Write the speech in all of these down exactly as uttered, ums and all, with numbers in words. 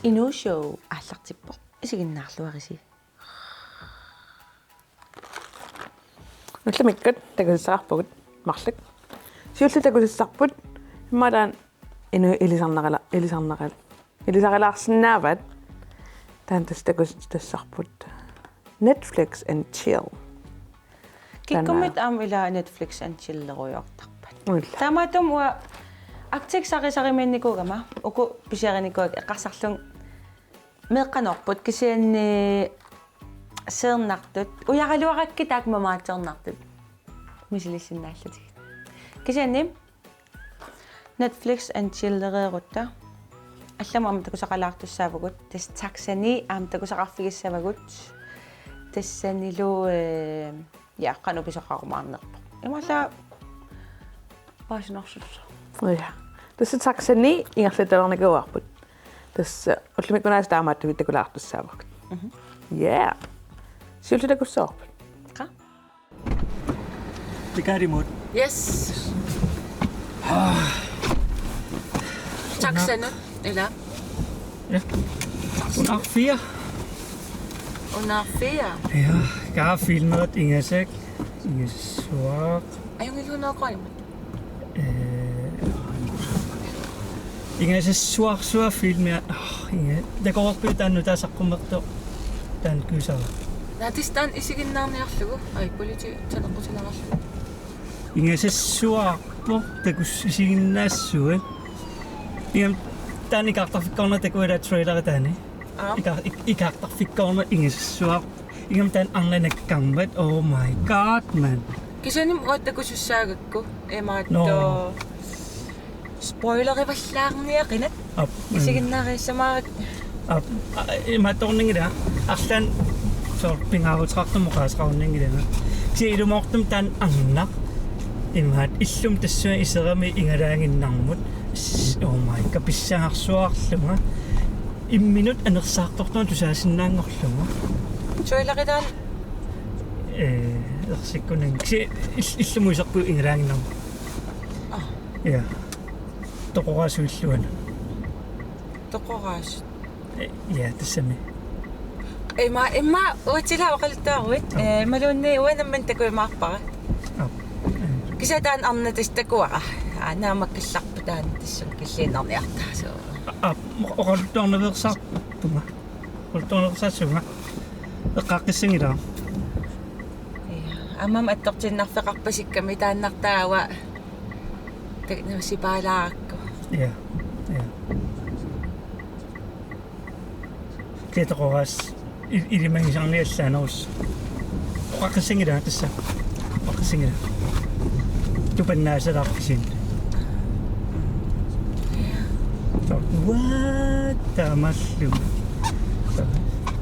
Inuushow aallartippoq. Isiginnaarluarisi. Ullumikkut takusassaqarpugut marluk. Siulleq takusassarput immaqa taanna inuit ilisarnaqala-, ilisarnaqala-, ilisarilaarsinnaavaat. Taanna tassa takusassarput Netflix and chill. Kikkummit aamma ila Netflix and chillerujoortarpat. Ulla. Taamaattumik uanga Arctic Sari Sarimiinnikuugama uku pisiarinikuuakka eqqarsarlunga meeqqanorput kisianni seernartut ujaraluarakkit taakku mamaatsoornartut misilissinnaallutigit. Kisianni Netflix and chillereerutta allamut aamma takusaqalaartussaavugut, tassa taxani aamma takusaqarfigissavagut, tassanilu, eh, ja, qanoq pisoqarumaarnerpoq. Imaallaat paasinarsussaq. Ja. Tassa taxani ingerlattarnikuuarput. Tassa ullumikkut aasiit taamaattumik takulaartussaavugut. Mhm. Ja. Siulleq takusassarput. Qa? Derimod. Yes. Taxanut, ila? Ja. Under fire. Under fire? Ja, jeg har filmet Inga Sæk. Inga Suak. Ajunngilaq hundrede kroner. Eh, Inga Suak, Suak filmia. Ah, Inga. Takorpiu taanna taasaqqumertoq. Taanna kuisara. Natistan isiginnaarniarlugu. Ai, politi taneqqutinarallugu. Inga Suarpoq takuss isiginnaassuat. Inga taanna ikaartarfikkoorneq takuara traileri taanna. Aap. Ika-, ik-, ikaartarfikkoorneq Inga Suarpoq. Ingammik taanna arnanakkarmat. Oh my god, man. Kisianni uanga takusussaagakku. Imaattoq. No. Spoilerivallaarniaqinat. Aap. Isiginnaariissamaarakku. Aap. A, imaattoornanngilanga. Arlaannik soorlu pingaaruteqartumik oqaaseqarunanngilanga. Kisianni ilumoortumik taanna arnaq. Imaattoq illumut tassunga iserami igalaaginnarmut. S-, oh my god, pissangarsuarlunga. Imminut anersaartortunga tusaasinnaanngorlunga. Traileri taanna? Eh, ersikkunani. Kisianni ill-, illumut iserpivoq igalaaginnarmut. Ah. Ja. Toqoraasut illuanut. Toqoraasut? Eh, ja, tassami. Ima, ima, uatsilaa oqaluttuaruit. Aap. Eh, imaluunniit uanga nammineq takujumaarpara. Aap. Eh. Kisianni taanna arnaq tassa takuara. Aa, naammakkallarpoq taanna tassunga killiinnarniartaa, suu. Aap, oqaluttuarnaveersaarpunga. Oqaluttuarnaveersaassuunga. Eqqaaqqissanngilara. Ja, aammami attortiinnarfeqarpasikkami taannartaa uanga tak-, nuusipaalaarakku. Ja, ja. Kisianni toqoraasut i-, ilimagisarniallaannerus. Oqaqqissanngilara tassa. Oqaqqissanngilara. Tupannaasalaarpoq kisianni. So, what? Taamaallugu. So,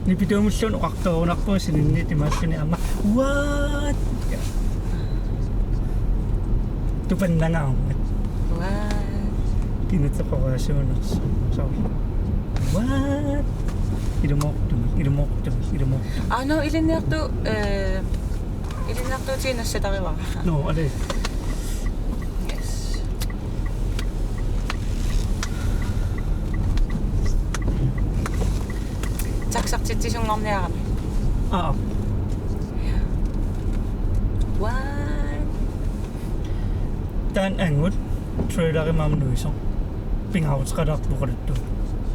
nipituumulluunniit oqartoorunarpunga sininniit imaalluni aamma. What? Tupannangaarmat. What? Kina toqoraasuunersoq. So, what? Ilumoortumik, ilumoortumik, ilumoortumik. Aa, no, ilinniartut, eh, ilinniartuutigineq nassatarivara. No, ale. Yes. Taxartitsisunngorniarami. Aa. What? Taanna angut trailerimi aamma nuisoq. Pingaaruteqalaarpoq oqaluttuaq.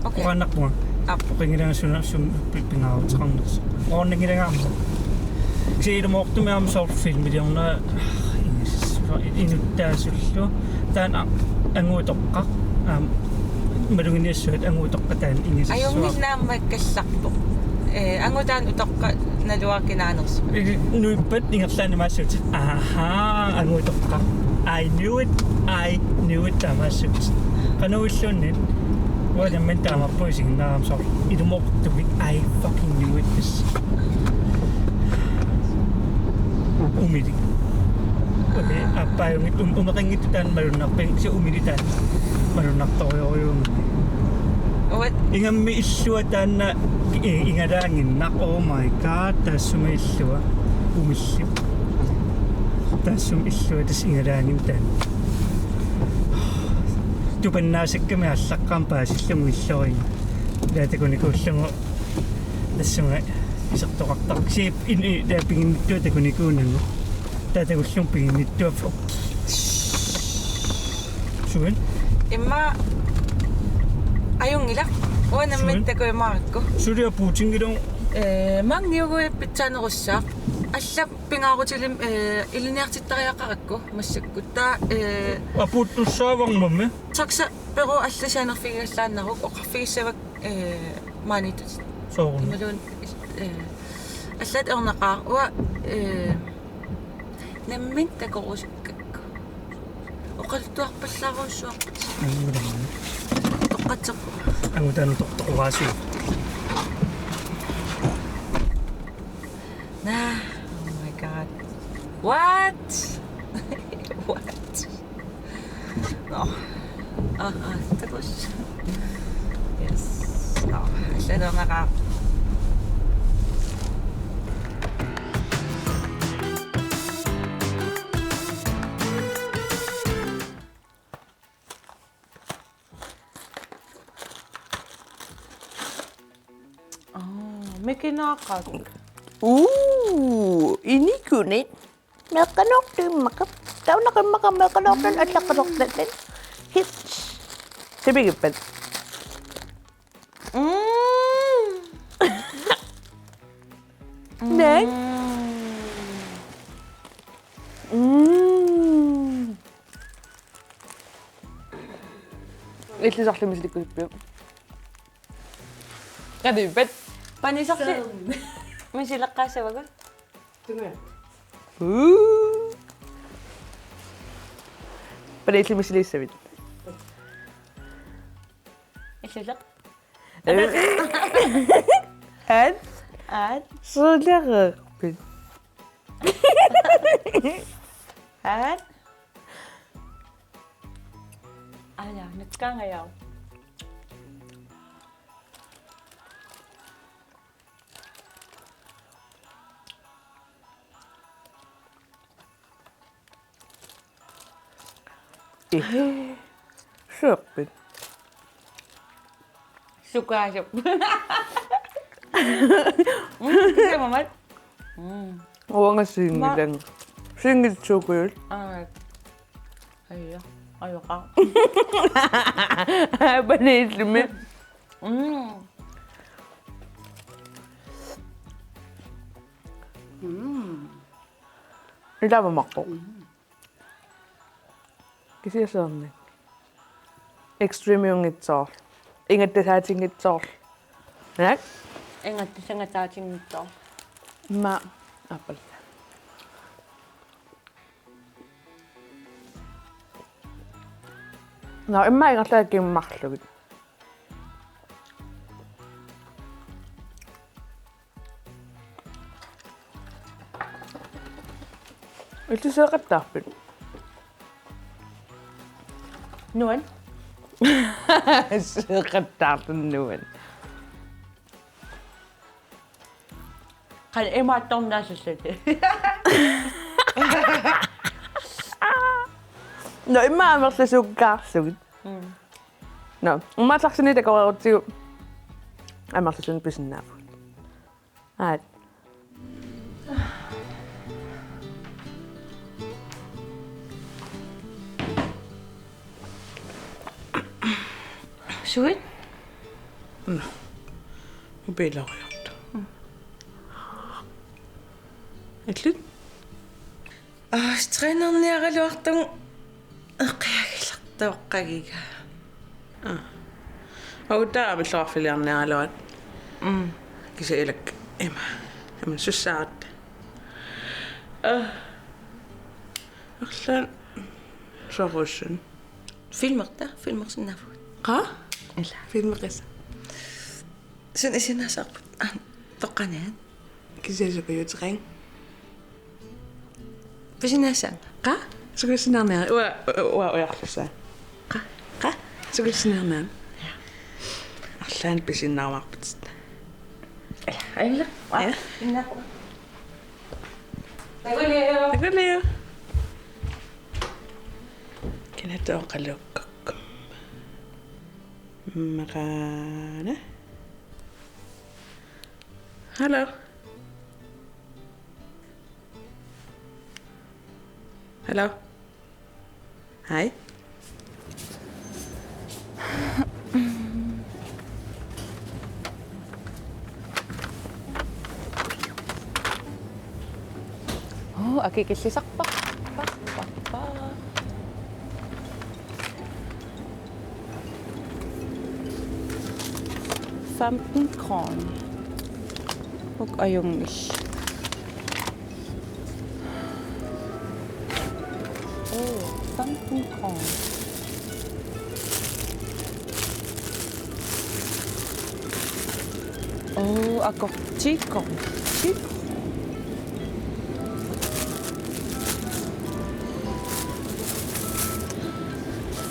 Okay. Oqaannarpunga. Aap. Oqanngilanga suna sum pi-, pingaaruteqarnersoq. Oqarnanngilanga aamma. Kisianni ilumoortumik aamma soorlu filmiliornera, ah, inuttaasullu. Taanna angut utoqqaq. Aamma maluginiassuat angut utoqqaq taanna Inga Suarpoq. Ajunngilaq naammakkallarpoq. Eh, angut taanna utoqqaq naluara kinaanersoq. Eh, nuippat ingerlaannaq imaassuutit. Aha, angut utoqqaq. I knew it. I knew it taamaassuutit. Qanoq ililluunniit. Uanga nammineq taamaappoq isiginnaarama soorlu. Ilumoortumik. I fucking knew it, this. Umili. Okay, aappaajunngittut, um-, umeqanngitsut taanna malunnarpakka, kisianni umili taanna malunnartorujorujuummata. Uat. Ingammik illua taanna i-, igalaaginnaq, oh my god, taassuma illua. Umilli. Taassuma illua tassa igalaaginnaq taanna. Tupannaasakkami aallaqqaammut paasillugu illoriga. Taava takunikuullugu tassunga isertoqartarpoq. Siip in-, i-, taava piginnittua takunikuunagu. Taava takullunga piginnittua. Suin? Immaqa ajunngilaq. Uanga nammineq takujumaarukku. Suin? Suli apuutinngilagut. Ee, maanga niuerpitsaanerussaaq. Alla pingaarutilik, ee, ilinniartittariaqarakku massakkut. Taava, ee, apuuttussaavarmammi? Taxa Peru allasianerfigigallaannaruk oqarfigissavakka, ee, maaniittutit. Sooruna? Imaluunniit, ee, allaat ornaqaaq. Uanga, ee, nammineq takorusukkakku. Oqaluttuarpallaarujussuarput. Angutaanu. Toqqatserpu. Angutaanu tor-, toqoraasiuk. Nah, oh my God. What? What? Nå. Ah, ah, takuss. Yes. Nå, allaat ornaqaaq. Aa, mikinaaqaaq. Uu, inikunit. Meeqqanortuimmaqaaq. Taunaqimmaqa meeqqanortun allaqqasortattan. Hits. Qimigippat. Mm. Naak? Mm. Mm. Illit soorlu misilikkusuppiuk? Qadipat. Panisorli. Soorlu. Misileqqaassavagut? Tunga. Uu. Panisorli misiliissavit? Illuleq. Aat? Aat? Sulereerpit? Aat? Aja, nakkaangajak. Ih. Sulereerpit? Sukaasup. Mm, kisianni mamat. Mm. Uanga sinngilanga. Ma- Sinngilaq sukujuit. Aa. Aja. Ajoqaaq. Panisorlimi. Mm. Mm. Ilaa mamakku. Mm. Kisianni soorunami. Extremiunngitsoorlu. Ingattasaatinngitsoorlu. Naak? Ingattasaatinngitsoorlu. Immaqa aappaluttoq. Nå, immaqa ingerlaannaq marluk. Illit seeqattaarpit? Nuann. Seeqattaartut nuann. Qanoq imaattornaassasut. Nå, immaqa amerlasuukkaarlugit. Mm. Nå, uummaartarsinni takoreerutsigu amerlasuunik pisinnaavugut. Aat. Suit? Nå. Mobiileriartu. Mm. Illit? Aa, trænerniaraluartunga eqqiagilertoqqagiga. Aa. Uagut taava amilluarfiliarniaraluarit. Mm. Kisianni ilakka ima. Ima sussaaratta. Aa. Arlaannik soorussuaq. Filmerta, filmersinnaavugut. Qaa? Ila. Filmeqis. Suut isinnaasarput? Aa, toqqaannaq. Kisianni sukujuuteqaanga. Pisinnaassaanga. Qaa? Sukujuussinnaarniaruk. Uanga, uanga ujarlussaanga. Qaa? Qaa? Sukujuussinnaarniaruk. Arlaannik pisinnaarumaarputit. Ila, ila. Aa, ja. Inna. Takuliu. Takuliu. Kinaattoq oqaluukkukku. Maqaana. Hello. Hello. Hi. Oh, akikillisarpara. Femten kroner. Uk ajunngillat. Oh, femten kroner. Oh, akortikkortik.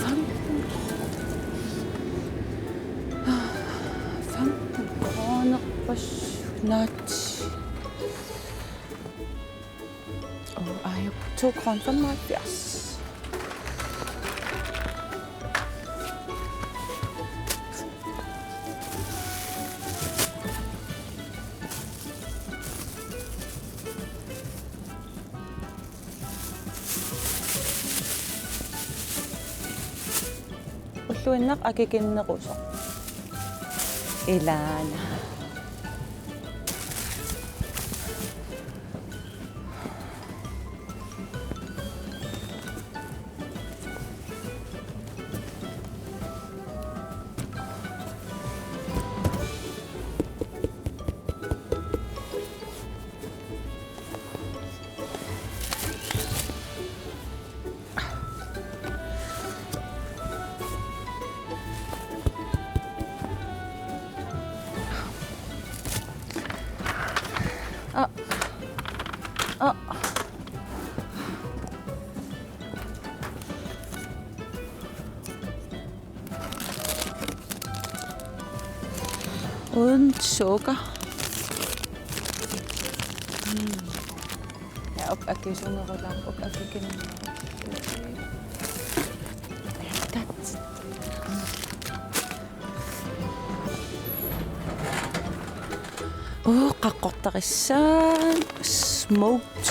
Femten kroner. Femten kroner. Naat. Oh, ej, to kroner femoghalvfjerds. Ulluinnaq akikinnerusoq. Ilaana. Ah. Ah. Uden sukker. Mm. Ja, uk akisunerulaarpoq, uk akikinnerusoq. Tat. Oh, qaqortarissaat. Smoked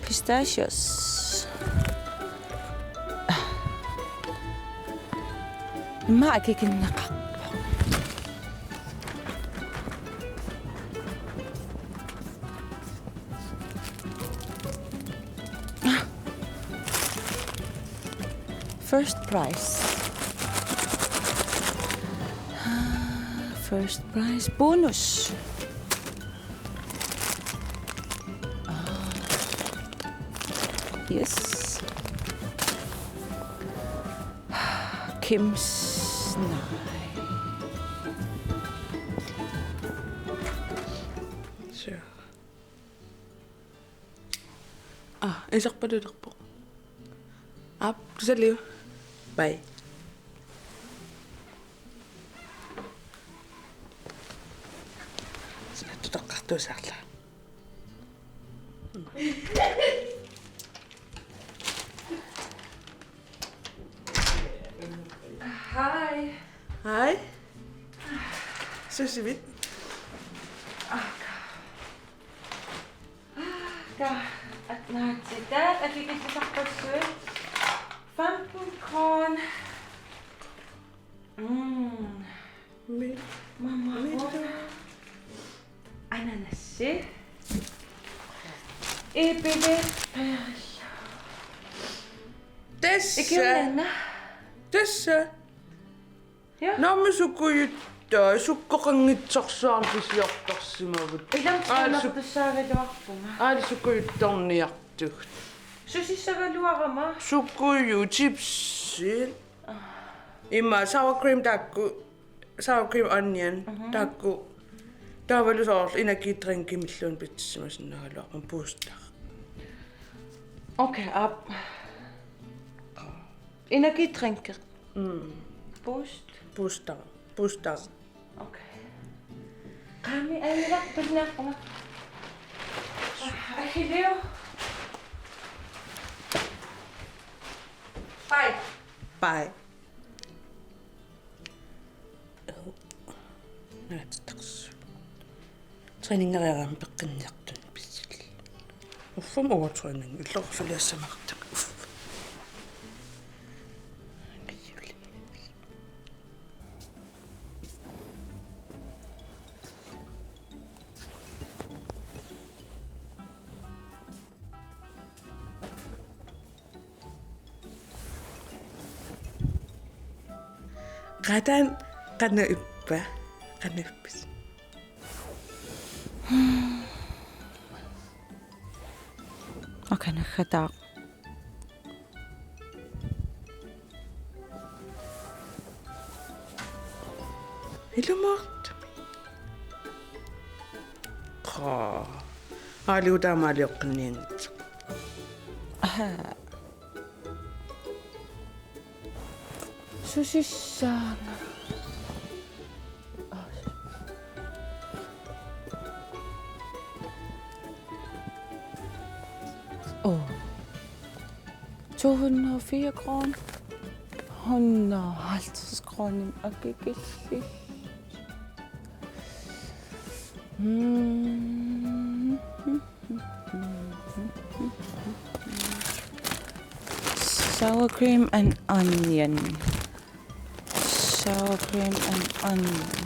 pistachios. Immaqa akikinneqarpoq. First prize. First prize bonus. Ah. Yes. Kim's nej. Så. Ah, iserpalulerpoq. Aap, tusarliuk. Bye. Sinaattuteqqartuussaarlunga. Hej. Hej. Sussivit. Ka, at naatitaat akikillisarpassuit. Femten kroner. Mm. Mi-, mama, mi-, ananassi. Ipili. Tassa. Ikiulianna. Tassa. Ja. Naamik sukujuttaa, sukkoqanngitsorsuarnik pisiortarsimavut. Ilami aali suk-, sukujuttussaagaluarpunga. Aali sukujuttorniartugut. Susissagaluarama? Sukuju chipsit. Ah. Ima sour cream taakku, sour cream onion, mhm, taakku. Taavalu soorlu energidrinkimilluunniit pitsissimasinnaagaluarpara booster. Okay, aap. Energidrinki. Mm. Boost. Booster. Booster. Okay. Qaami ailaq tunniarpunga. Ahiliu. Bye. Bye. Oh. Naatitaqs. Træningeriarama peqqinniartuni pissillugu. Uffum overtræningit illoqarfiliassamaartut. Uff. Qaa, taanna qanoq ippa? Qanoq ippisi? Aqanassataaq. Ilumoortumik. Qaa. Aaliu taamaalioqqinnianngitsoq. Aha. Susissaanga. Åh. To hundrede og fire kroner. Hundrede og halvtreds kroner. Og gik ikke. Mm. Sour cream and onion. Sour cream and onion.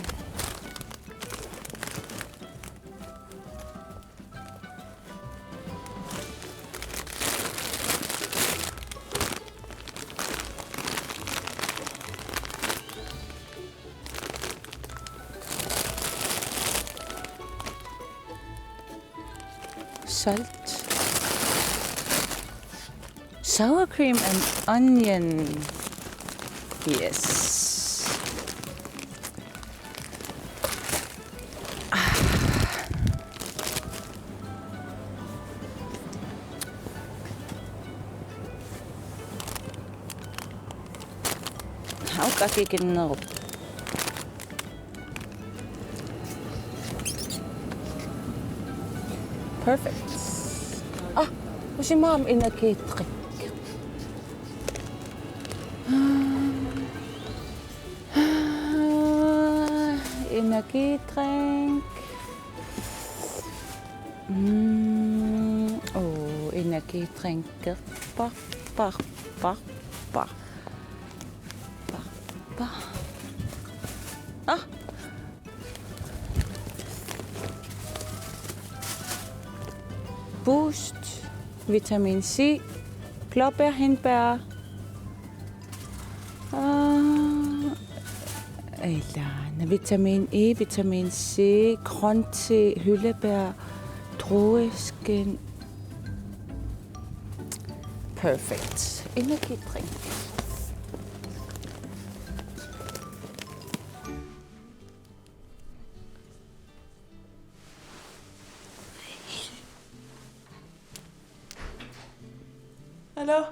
Salt. Sour cream and onion. Yes. Hauka kikinnerup. Perfect. Ah, usimaam energidrik. Energidrik. Mm, oh, energidrik. Par, par, par, par. Par, par. Ah. Boost, vitamin C, blåbær, hindbær. Ah, eller vitamin E, vitamin C, grønte, hyldebær, drueskin. Perfect. Energidrik. Hallo.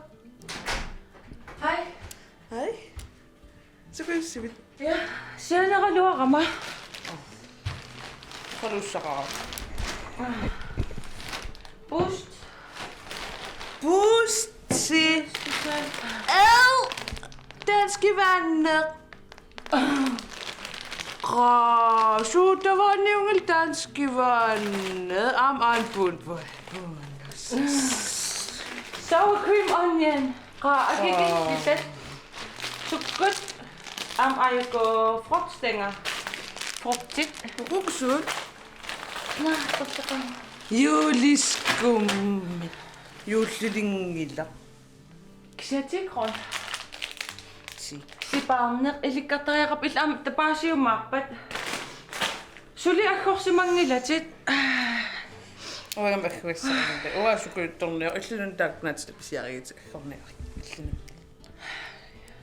Hej. Hej. Sukujussivit? Ja, sianeraluarama. Qaluussaqaaq. Boost. Boosti. Susan. Ad. Danskvandene. Qaa, sodavandip ungalu danskvandene. Aamma aana puun puun. Sour cream onion. Qaa, akikillisat. Sukkut. Aamma aajuku frugtstænger. Frugtit. Ukuksuut. Naa, ussaqan. Juuliskummi. Juullilinngilaq. Kisianni ti kroner. Ti. Sipaarneq ilikkartariaqarpoq, illit aamma tapaasiumaarpat. Suli aggorsimanngilatit. Uanga aamma agguassarama. Uanga sukujuttorniaruk, illit una taakkunaatsitta pisiarigakkit aggorniaruk. Illit una.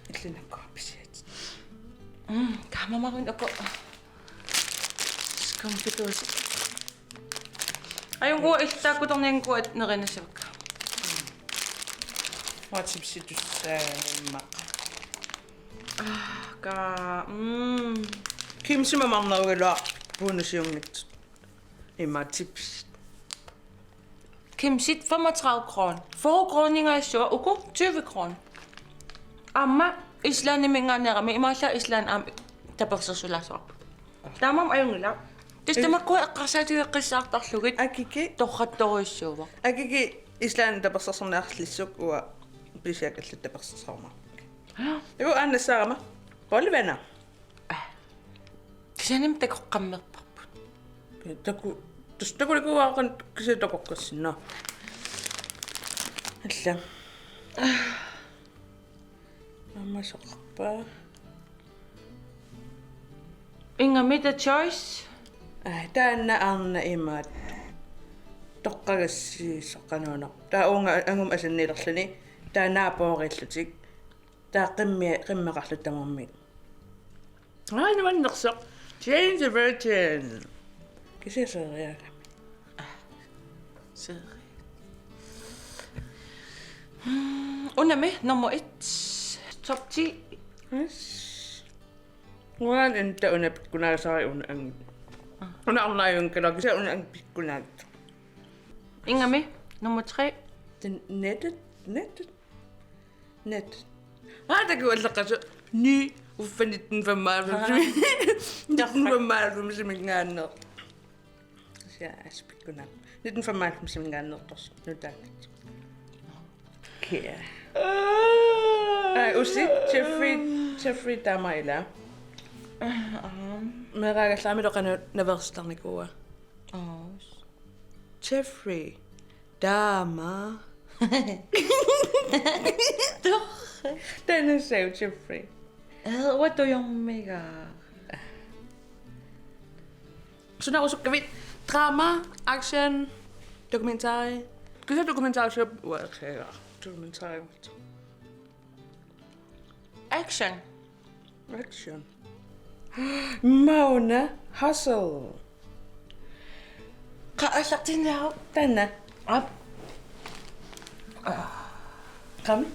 Illit una aggua pisiarit. Mm, kaamamaruin uku. Skumfidussi. Ajunngilaq, illit taakkutornianngikkuit nerinissavat. Uanga chipsitussaammat. Ah, ka, mm. Kimsi mamarnerugaluaq bonusiunngitsut. Immaqa chips. Kimsit femogtredive kroner. Fyrre kroningaassuaq, uku tyve kroner. Aamma Islandiminngaanneerami, imaallaat Island aamma tapersersulaassavara. Taamaammat ajunngilaq. Tassa tamakkua eqqarsaatigeqqissaartarlugit. Akiki. Torrattorujussuuvoq. Akiki Island tapersersorniarlissuk uanga pisiakkallat tapersersorumaarput. Taku aanna saama. Bolivana. Kisianni takoqqammerparput. Taku, tassa takulikuuaaqan kisianni takoqqissinnaavoq. Alla. Aamma soqarpa. Inga, mida choice? Ai, taanna arnaq imaattoq. Toqqagassiissoq qanoq una. Taava uunga angumma asanniilerluni. Taava naapoorillutik. Taava qimmia-, qimmeqarlutik tamarmik. Ai, nuannersoq. Jane the Virgin. Kisianni seeriagami. Seeri. Mm, unami nummer et. Top ti. Yes. Uanga inta una pikkunaagasara una ang-. Una arnaq ajunngikkaluarpoq kisianni una ang-, pikkunaagatta. Ingami, nummer tre. Den nettet, nettet. Net. Aa, taku allaqqasoq. Ny. Uffa nitten femoghalvfems. Nitten femoghalvfemsiminngaanneersoq. Kisianni aspikkunaq. Nitten femoghalvfemsiminngaanneersoq nutaanngitsoq. Kia. Ai, usi, Jeffrey, Jeffrey Dahmer ilaa. Aam. Meeraagallaammi toqanu naveersartarnikuuaa. Aas. Jeffrey Dahmer. Torrak. Taanna saava Jeffrey. Ee, uanga tujormigaara. Sunarusukkavit? Drama, action, dokumentari. Kisianni dokumentari uanga eqqigaara. Dokumentari. Action. Action. Mauna Hustle. Qa-, aallartinniaruk. Taanna. Aap. Qami.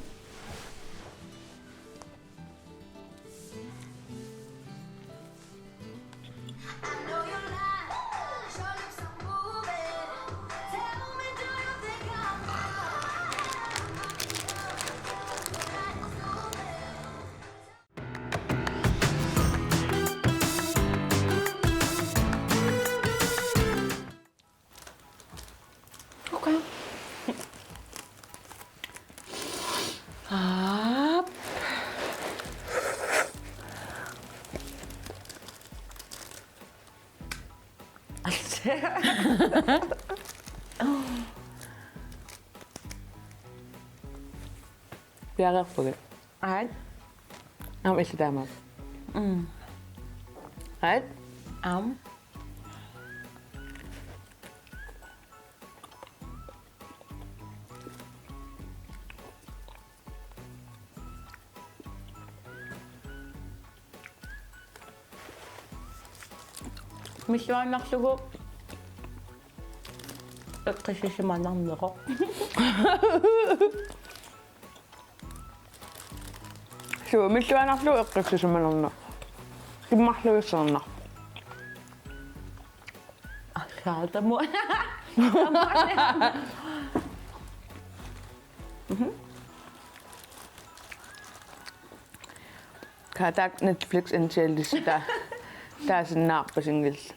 Okay. Aap. Piareerpugut. Aat. Aamma illit taama. Mm. Aat. Aamma. Milluinnarlugu eqqissisimanarneroq. Suu, milluinnarlugu eqqissisimanarneq. Kimmarluissaarnaq. Assaatamu. Mhm. Kaatak Netflix and chill lista. Taasinnaarpasinngillat.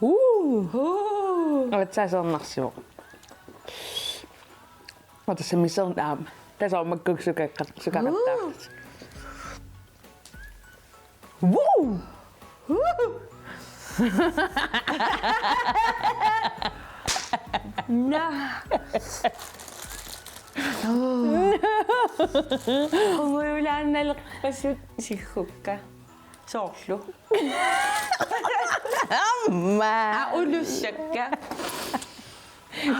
Uu. Uu. Avatsaasernarsivut. Avatsaasernarsivut aamma. Tassa makkukkut sukaqqat-, sukaqattaartut. Woo! Woo! Naa. Qungujulaannaleqqasut siggukka. Soorlu. Aamma. Aa, ulussakka.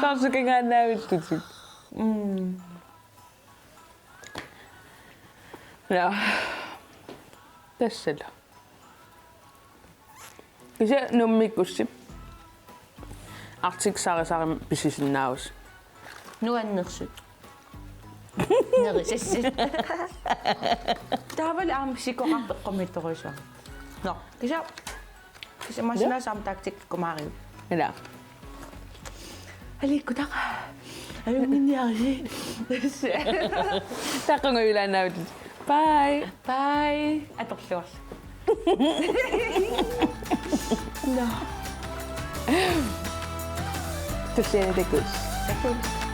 Soorlu sukangaannaavittutik. Mm. Ja. Tassalu. Kisianni Nuummiikkussi. Arctic Sari Sarimik pisisinnaavusi. Nuannersut. Nerisassit. Taavalu aamma sikoqartoq eqqumiitsorujussuuvoq. Nå, kisianni. Kisianni masina saam taktik kumaariu. Ila. Aliikkutaqa. Ajunnginniarisi. Taava qungujulaannaavittutit. Bye. Bye. Atorluarlu. Nå. Tulliani takuss. Takuss.